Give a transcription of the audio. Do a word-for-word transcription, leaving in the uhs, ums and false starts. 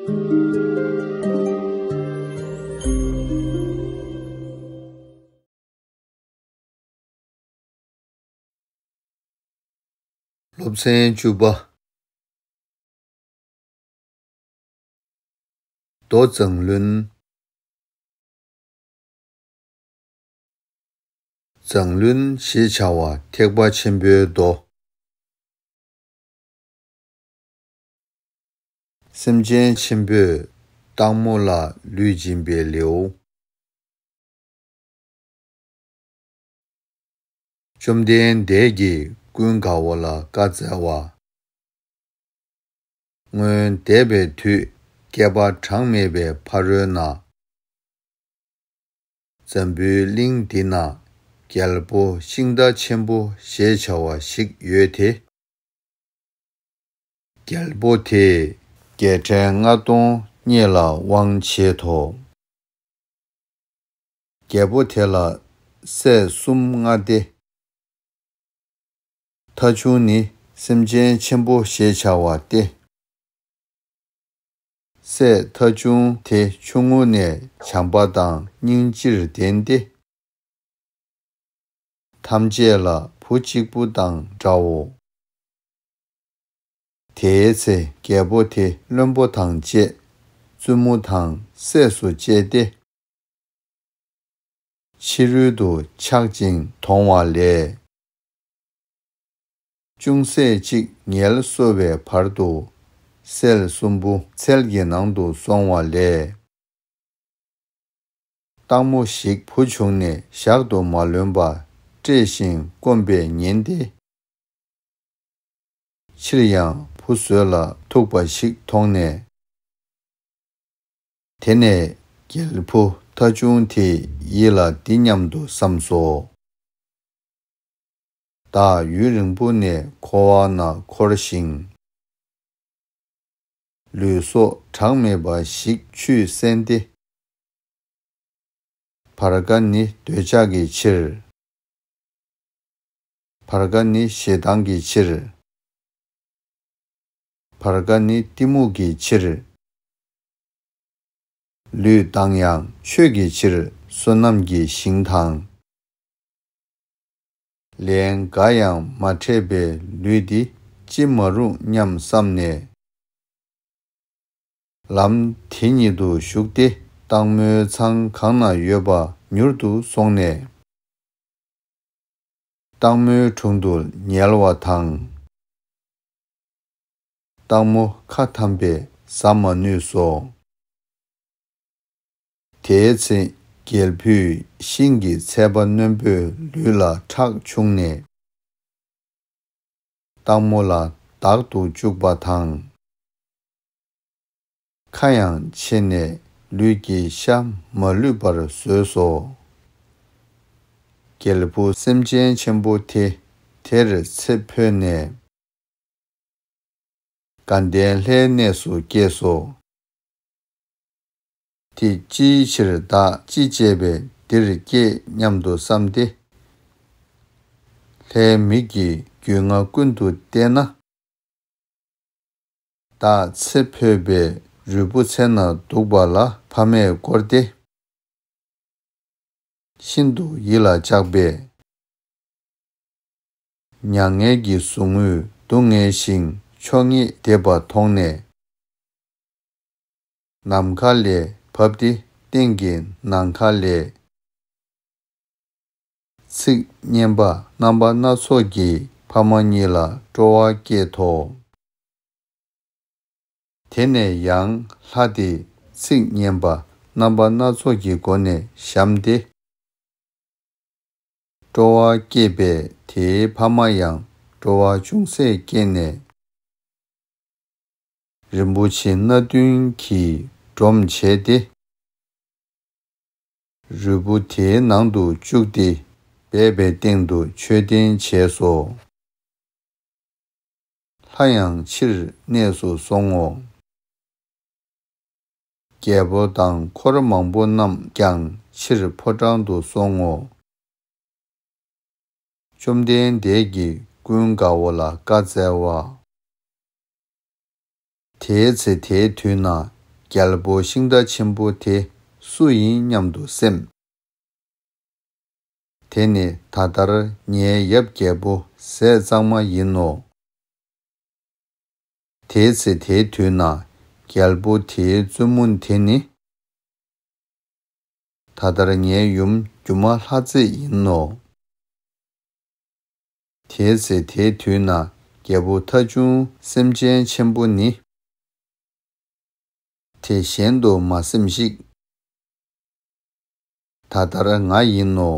སློབ་ཚན་བཅུ་པ། མདོ་མཛངས་བླུན། མཛངས་བླུན་ཞེས་བྱ་བ་ཐེག་པ་ཆེན་པོའི་མདོ། སེམས་ཅན་ཆེན་པོས་སྟག་མོ་ལ་ལུས་སྦྱིན་པའི་ལེའུ། བཅོམ་ལྡན་འདས་ཀྱིས་ཀུན་དགའ་བོ་ལ་བཀའ་སྩལ་བ། སྔོན་འདས་པའི་དུས་བསྐལ་པ་གྲངས་མེད་པའི་ཕ་རོལ་ན། འཛམ་བུའི་གླིང་འདི་ན་རྒྱལ་པོ་ཤིང་རྟ་ཆེན་པོ་ཞེས་བྱ་བ་ཞིག་ཡོད་དེ། རྒྱལ་པོ་དེས་རྒྱལ་ཕྲན་ལྔ་སྟོང་སྙེད་ལ་དབང་བྱེད་དོ། རྒྱལ་པོ་དེ་ལ་སྲས་གསུམ་མངའ་སྟེ། ཐ་ཆུང་ནི་སེམས་ཅན་ཆེན་པོ་ཞེས་བྱ་བ་སྟེ། སྲས་ཐ་ཆུང་དེ་ཆུང་ངུ་ནས་བྱམས་པ་དང་སྙིང་རྗེར་ལྡན་ཏེ། ཐམས་ཅད་ལ་བུ་གཅིག་པུ་དང་འདྲའོ། དེའི་ཚེ་རྒྱལ་པོ་དེ་བློན་པོ་དང་བཅས་བཙུན་མོ་དང་སྲས་སུ་བཅས་ཏེ། ཕྱི་རོལ་དུ་ཆགས་ཅིང་དོང་བ་ལས། ཅུང་ཟད་ཅིག་ངལ་གསོ་བའི་བར་དུ་སྲས་གསུམ་པོ་ཚལ་གྱི་ནང་དུ་སོང་བ་ལས། སྟག་མོ་ཞིག་བུ་བྱུང་ནས་ཞག་ཏུ་མ་ལོན་པ་བཀྲེས་ཤིང་སྐོམ་པས་ཉེན་ཏེ། ཕྱིར་ཡང་བུ་བཟོད་ལ་ཐུག་པ་ཞིག་མཐོང་ནས། དེ་ནས་རྒྱལ་བུ་ཐ་ཆུང་དེས་ཡིད་ལ་འདི་སྙམ་དུ་བསམས་སོ། བདག་ཡུན་རིང་པོ་ནས་འཁོར་བ་ན་འཁོར་ཞིང་། ལུས་སྲོག་གྲངས་མེད་པ་ཞིག་ཆུས་གསན་ཏེ། བར་ཀ་ནི་འདོད་ཆགས་ཀྱི་ཕྱིར། བར་ཀ་ནི་ཞེ་སྡང་གི་ཕྱིར། བར་ཀ་ནི་གཏི་མུག་གི་ཕྱིར། ལུས་བཏང་ཡང་ཆོས་ཀྱི་ཕྱིར་བསོད་ནམས་ཀྱི་ཞིང་དང་། ལན་འགའ་ཡང་མ་འཕྲད་པའི་ལུས་འདི་ཅི་མ་རུང་སྙམ་བསམས་ནས། ལམ་དེ་ཉིད་དུ་ཞུགས་ཏེ་སྟག་མོའི་ཚང་གང་ན་ཡོད་པ་མྱུར་དུ་སོང་ནས། སྟག་མོའི་དྲུང་དུ་ཉལ་བ་དང་། སྟག་མོ་ཁ་འཐམས་པས་ཟ་མ་ནུས་སོ། དེའི་ཚེ་རྒྱལ་བུས་ཤིང་གི་ཚད་པ་རྣོན་པོས་ལུས་ལ་ཁྲག་ཕྱུང་ནས། སྟག་མོ་ལ་བདག་ཏུ་བཅུག་པ་དང་། ཁ་ཡང་ཕྱེ་ནས་ལུས་ཀྱི་ཤ་མ་ལུས་པར་བཟོས་སོ། རྒྱལ་བུ་སེམས་ཅན་ཆེན་པོ་དེ་དེར་ཚེ་འཕོས་ནས། དགའ་ལྡན་ལྷའི་གནས་སུ་སྐྱེས་སོ། དེ་ཅིའི་ཕྱིར་བདག་ཅི་བྱས་པས་འདིར་སྐྱེས་སྙམ་དུ་བསམས་ཏེ། ལྷའི་མིག་གིས་རྒྱུད་ལྔ་ཀུན་ཏུ་བལྟས་ན། བདག་ཚེ་འཕོས་པའི་རུས་བུ་ཚེ་ན་འདུག་པ་ལ་ཕ་མས་བསྐོར་ཏེ། ཤིན་ཏུ་ཡིད་ལ་གཅགས་པས། མྱ་ངན་གྱི་ཟུག་རྔུས་སྡུག་བསྔལ་ཞིང་ཆོ་ངེས་འདེབས་པ་མཐོང་ནས། ནམ་མཁའ་ལས་བབས་ཏེ་སྟེང་གི་ནམ་མཁའ་ལས། ཚིག་སྙན་པ་རྣམ་པ་སྣ་ཚོགས་ཀྱིས་ཕ་མ་གཉིས་ལ་སྤྲོ་བ་སྐྱེས་ཏོ། དེ་ནས་ཡང་ལྷ་དེས་ཚིག་སྙན་པ་རྣམ་པ་སྣ་ཚོགས་ཀྱི་སྒོ་ནས་བཤམས་ཏེ། སྤྲོ་བ་སྐྱེས་པས་དེའི་ཕ་མ་ཡང་སྤྲོ་བ་ཅུང་ཟད་སྐྱེས་ནས། རིན་པོ་ཆེ་སྣ་བདུན་གྱིས་སྒྲོམ་བྱས་ཏེ། རུས་བུ་དེའི་ནང་དུ་བཅུག་སྟེ་སྦས་པའི་སྟེང་དུ་མཆོད་རྟེན་བྱས་སོ། ལྷ་ཡང་ཕྱིར་གནས་སུ་སོང་ངོ་། རྒྱལ་པོ་དང་འཁོར་མང་པོ་རྣམས་ཀྱང་ཕྱིར་ཕོ་བྲང་དུ་སོང་ངོ་། བཅོམ་ལྡན་འདས་ཀྱིས་ཀུན་དགའ་བོ་ལ་བཀའ་སྩལ་བ། དེའི་ཚེ་དེའི་དུས་ན་ རྒྱལ་པོ་ཤིང་རྟ་ཆེན་པོ་དེ་སུ་ཡིན་སྙམ་དུ་སེམས། དེ་ནི་ད་ལྟར་ངའི་ཡབ་རྒྱལ་པོ་ཟས་གཙང་མ་ཡིན་ནོ། དེའི་ཚེ་དེའི་དུས་ན་རྒྱལ་པོ་དེའི་བཙུན་མོ་དེ་ནི། ད་ལྟར་ངའི་ཡུམ་སྒྱུ་མ་ལྷ་མཛེས་ཡིན་ནོ། དེའི་ཚེ་དེའི་དུས་ན་རྒྱལ་པོ་ཐ་ཆུང་སེམས་ཅན་ཆེན་པོ་ནི། དེ་གཞན་དུ་མ་སེམས་ཤིག། ད་ལྟར་ང་ཡིན་ནོ།